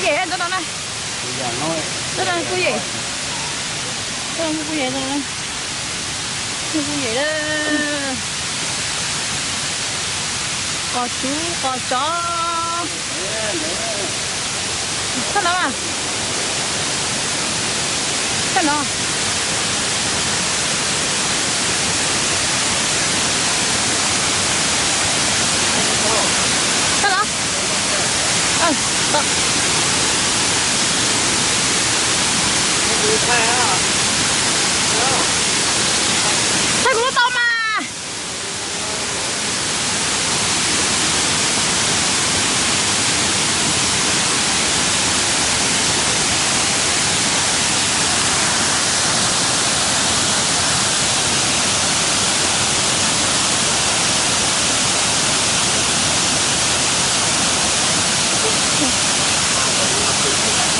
Yem ntawm no na. Ntawm no kuj yem. Ntawm no kuj yem, ntawm no kuj yem. Qos tsuv qos tsov. Thaj no. Thaj no. Thaj no. Thaij kuv lub tau mas.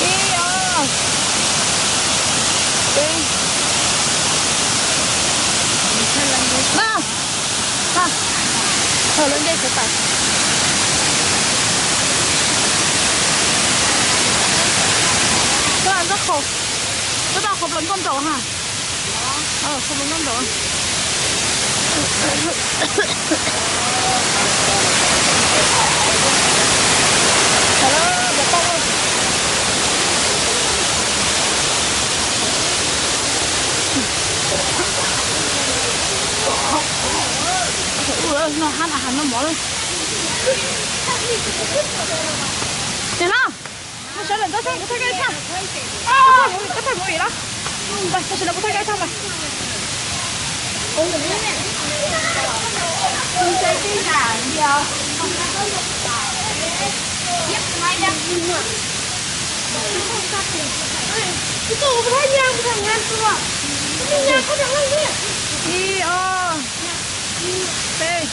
Ib, ob, peb. Na, thawj lub ncej sawv tas. Koj ntxub qhov, koj tau qhov plaws nkauj nraum ha. Qhov plaws nkauj nraum. Ua no hab na, hab no mov lawm. Ces no, no sawv daws ntxov seb kuv thaij koj ib thaj. Koj thaij movie los? Tam sim no kuv thaij koj ib thaj mas. Ib, ob, peb,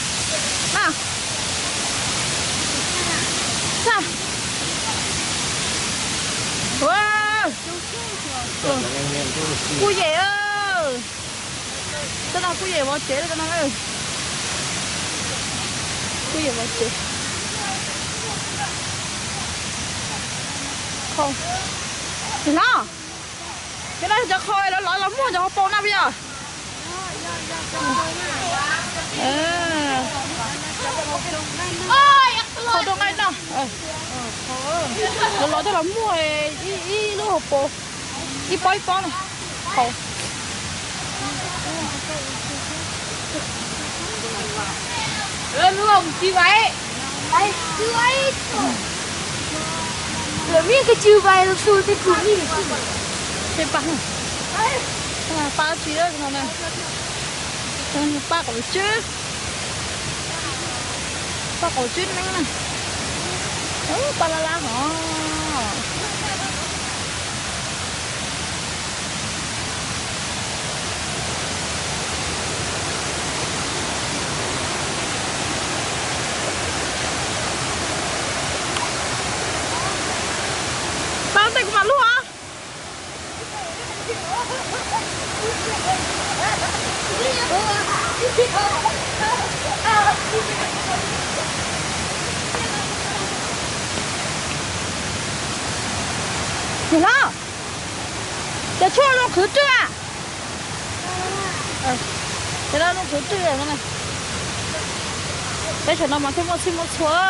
na. Ua, kuj yem. Cov no kuj yem vov tsev li ko no. Kuj yem vov tsev. Qhov no, cov no yog cov qhov lov lov los muag cov hauv paus na puas yog? Qhov rau nqaij no, lov lov coj los muag ib lub hauv paus, ib pob ib pob na. Qhov Tej paj, paj tsi no na, paj qaum tswb, paj qaum tswb neeb na, paj lab lab hov. Pab tej kuv mam luaj. Niam hlob, cov tshuaj zoo qhwv rwj a. Cov no zoo qhwv rwj. Peb sab no mas thiaj muaj txhij muaj txhua.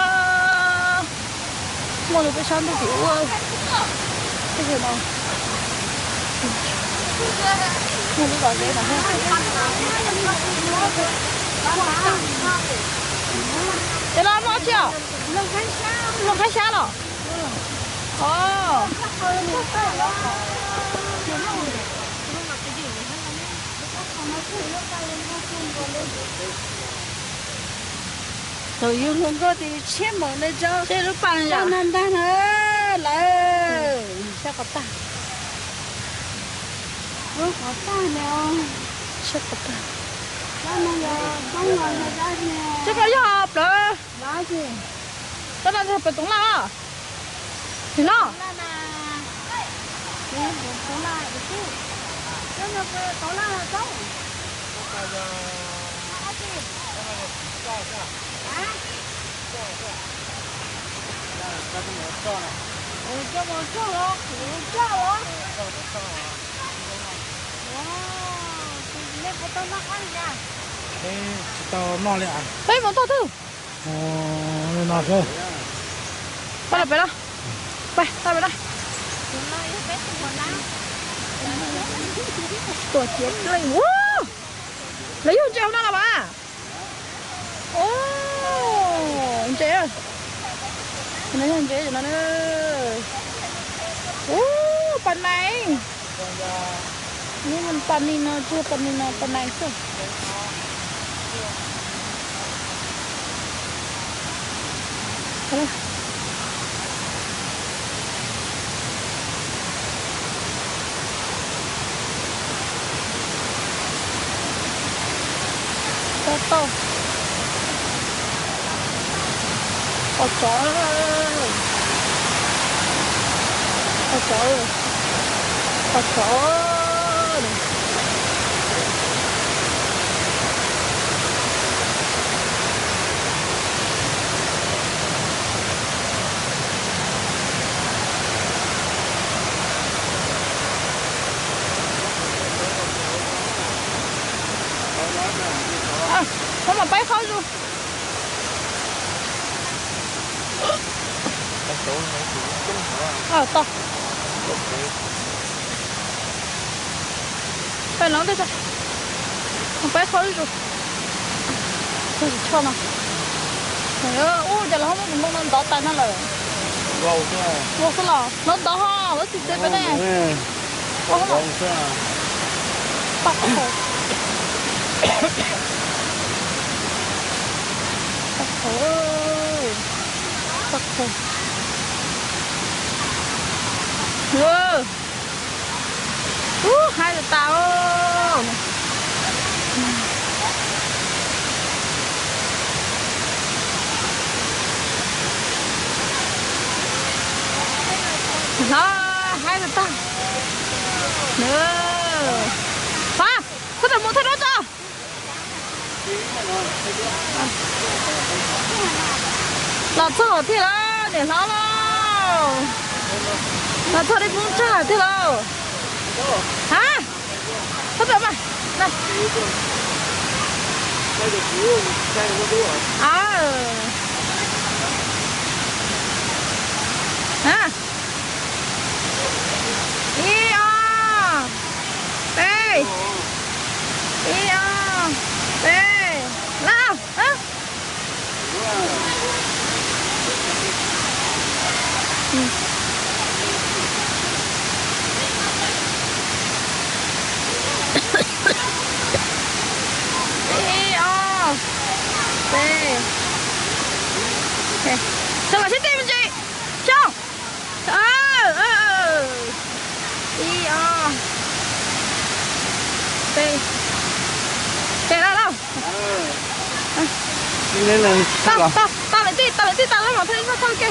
Muaj li peb sab ntuj tim ub. Peb sab no, muaj lub zos zeb no thiab. Cov no muaj dab tsi os? Looj qhaib sab los? Os. Thaum yus hluas nkauj ces yus tshiab meem li rau lub pas ntag na lawm. Tshiab qhov tag. Tshiab qhov tag. Tshiab qhov yog plawv. Tab no yog plawv toov laj os. Nim no. Coj mus tsuag los kuv coj los. Nej puas tau noj qab ya? Tsis tau noj li. Peb mus tog twg? No xwb. Pab los pem no. Pab los pem no. Tuam ciav dlej. Lawv yug ntses hauv no los mas. Ntses, ntses no. Ub, pas nais. Pas nais no, tsis yog pas nais no, pas nais xwb. Tau, tau. Qos tsov, qos tsov, qos tsov. Koj mam pab qhaub zus. Tau. Pab no, pab qhaub zus. Ua cas lawv muab tus ntoo no ntov tas no lawm? Vau xwb los, lawv ntov ho lawv tsis txiav peb ne. Paj qhaub, paj qhaub, paj qhaub. Ub, haib tas tas. Hlob, haib tas tas. Pab, koj tau mus thaj dab tso. Los txog thiab lawm, niam hlob lauj. Los txog dej Poob Tsag thiab lauj. Ha, koj tau mas. Ib, ob, peb. Ib, ob, peb, lauj. Ib, ob, peb. Sawv los sib tij me ntsis. Sawv. Ib, ob, peb. Ces lauj, lauj. Tau, tau, tau lawm tij, tau lawm tij, tau lawm, mam thaj ib zaj thaj ke.